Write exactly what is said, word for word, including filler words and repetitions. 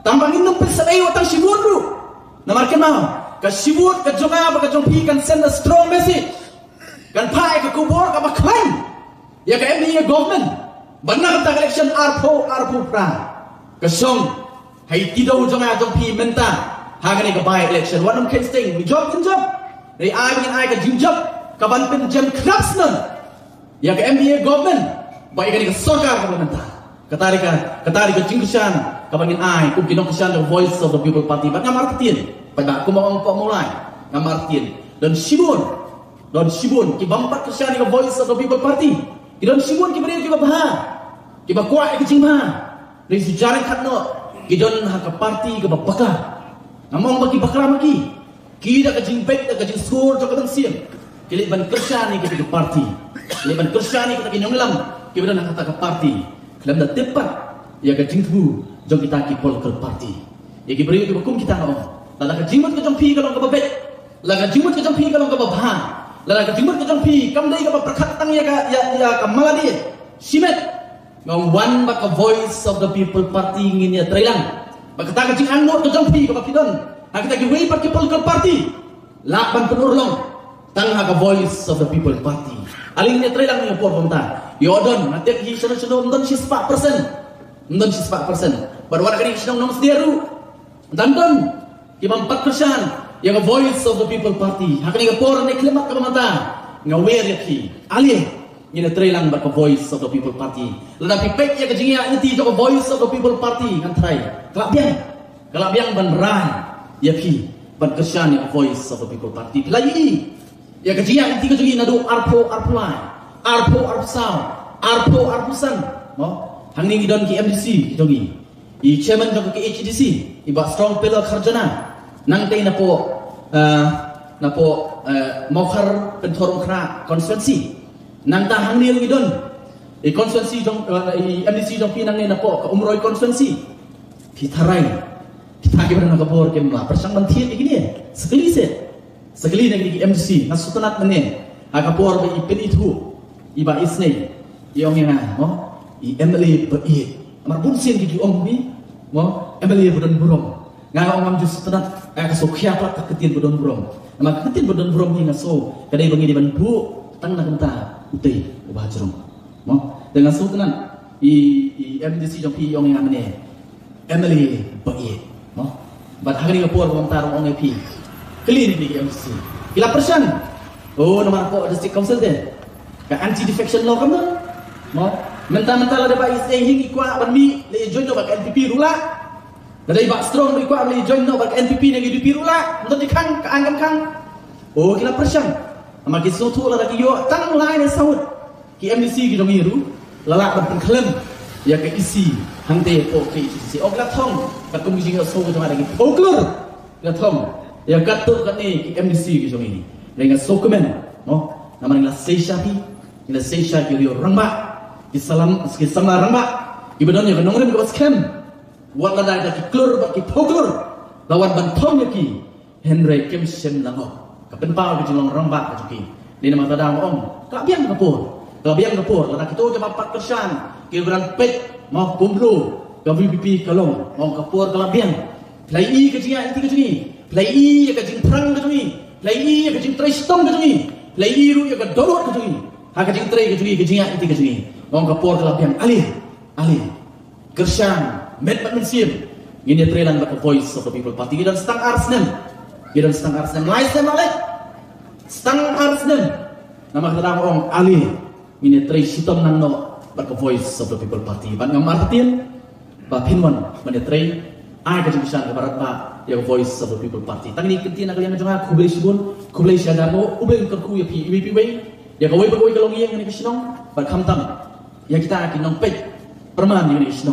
Tang ba ngin ym pynsadei wat tang shi vote ruh. Namar kynmaw, ka shi vote ka jong nga bad ka jong phi kan send a strong message. Kan phah ïa ka khubor kaba khlaiñ ïa ka M D A government. Bad na kata ka election arphew arphew phra, ka shong ha i kito jong nga jong phi mynta ha kane ka by election. Wat nym kheiñ sting, ngi jop ngin jop. Ngi ai ngin ai ka jingjop kaban pynjem khlap snem ïa ka M D A government bad ïa kane ka sorkar kaba mynta. Kata ka dei ka, kata ka dei ka jingkyrshan kaba ngin ai kum ki nongkyrshan jong Voice of the People Party. Bad ngam artatien, bad kumba ong Bah Mawlai, ngam artatien. Don shibun, don shibun ki bym pat kyrshan ïa ka Voice of the People Party. Ki don shibun ki briew kiba bha, kiba kwah ïa ka jingbha. Hynrei shu jar ryngkat noh ki don ha ka party kaba bakla. Ngam ong ba ki bakla ma ki. Ki da ka jingbit, da ka jingsngur jong ka mynsiem, ki leit ban kyrshan ïa kita ki party. Ki leit ban kyrshan ïa kita ki nongïalam kiba don ha kata ka party, khlem da tip pat ïa ka jingthmu jong kita ki political party. Ïa ki briew kiba kum kita nga ong, lada ka jingmut ka jong phi ka long kaba bit, lada ka jingmut ka jong phi ka long kaba bha, lada ka jingmut ka jong phi kam dei kaba pyrkhat tang ïa ka, ïa, ïa ka mala die shimet, nga ong wan bad ka Voice of the People Party ngin ïatreilang. Bad kata ka jingangnud ka jong phi kaba phi don ha kita kiwei pat ki political party, lah ban pynurlong tang ha ka Voice of the People Party. Ale ngin ïatreilang ïa ka por kumta. Ïoh don, nga tip hi shano shano ym don shispah percent. Ym don shispah percent. Bad wat ha kane ka shnong Nongstoiñ ruh don don ki bym pat kyrshan ïa ka Voice of the People Party. Ha kane ka por ne khlem mat kaba mynta, nga wer ïa phi. Ale ngin ïatreilang bad ka Voice of the People Party. Lada phi peit ïa ka jingïaid lynti jong ka Voice of the People Party, ngan tharai ka la biang, ka la biang ban rai ïa phi ban kyrshan ïa ka Voice of the People Party. Phi la ïohi ïa ka jingïaid lynti ka jong ngi naduh arphew arphew lai, arphew arphew saw, arphew arphew san. Mo, hangne ngi don ki M D C ki jong ngi. I chairman jong ka K H A D C, i Bah Strong Pillar Kharjana, nangta napoh, eh, napoh, eh, Mawkhar Pynthorumkhrah constituency. Nangta hangne ruh i don i constituency jong, eh, i M D C jong phi nangne napoh ka Umroi constituency. Phi tharai kita kiba don ha ka bor kim la pyrshang ban thied ïa kine? Sa kylli seh. Sa kylli na kine ki M D C, nga sngewtynnat mynne ha ka por ba i pynithuh i Bah Isnei, i ong ïa nga, mo, i M L A ba ïeit. Namar bun sien ki ju ong hi, mo, M L A ba don burom. Nga ong ngam ju sngewtynnat, eh, ka sngewkhia pat ka ktien ba don burom. Namar ka ktien ba don burom hi nga sngew ka dei ba ngi dei ban buh tang na ka bynta utei uba ha jrong. Mo, te nga sngewtynnat i, i M D C jong phi i ong ïa nga mynne, M L A ba ïeit, mo. Bad ha kane ka por ba mynta ruh ong ïa phi, kylli na ki M D C, ki la pyrshang. Oh, namar hapoh District Council te ka Anti Defection Law kam don, mo. Mynta mynta lada Bah Isnei hi ngi kwah ban mih, leit join noh bad ka N P P ruh lah. Lada i Bah Strong ruh i kwah ban leit join noh bad ka N P P ne ka U D P ruh lah. Ym don jingkhang, ka aiñ kam khang. Oh, ki la pyrshang. Namar ki sngewthuh lada ki ïoh tang lai ne saw ngut ki M D C ki jong ngi ruh, la lah ban pynkhlem ïa ka E C hangtei hapoh K H A D C. Oh, ki la thong, katkum ki jingïohsngew ka jong nga da ki phew klur, ki la thong ïa katto katne ki M D C ki jong ngi. Hynrei nga sngewkmen, mo, namar ngi la sei sha phi, ngi la sei sha ki riew rangbah, ki salam, ki samla rangbah kiba don ïa ka nongrim kaba skhem. Wat la da ki klur bad ki phew klur la wan ban thong ïa ki, hynrei kim shym la ngop. Ka pynpaw ka jinglong rangbah ka jong ki. Dei namar kata nga ong ka la biang ka por, ka la biang ka por lada kito kiba pat kyrshan ki brang peit, mo, kumno ka V P P ka long. Nga ong ka por ka la biang. Phi la ïohi ka jingïaid lynti ka jong ngi, phi la ïohi ïa ka jingpyrshang ka jong ngi, phi la ïohi ïa ka jingtrei shitom ka jong ngi, phi la ïohi ruh ïa ka dohnud ka jong ngi ha ka jingtrei ka jong ngi, ka jingïaid lynti ka jong ngi. Nga ong ka por ka la biang. Ale, ale, kyrshan met bad mynsiem, ngin ïatreilang bad ka Voice of the People Party. Ki don stang ar snem, ki don stang ar snem, lai snem la leit, stang ar snem. Namar kata nga ong ale ngin ïatrei shitom nang noh bad ka Voice of the People Party. Bad ngam artatien ba phin wan ban ïatrei, ai ka jingkyrshan kaba radbah ïa ka Voice of the People Party. Tang kine ki kyntien na ka liang jong nga, khublei shibun, khublei shihajar nguh. U Blei un kyrkhu ïa phi iwei pa iwei, ïa kawei pa kawei ka longïing ha kane ka shnong bad khamtam ïa kita ki nongpeit pyrman ïa kane ka shnong.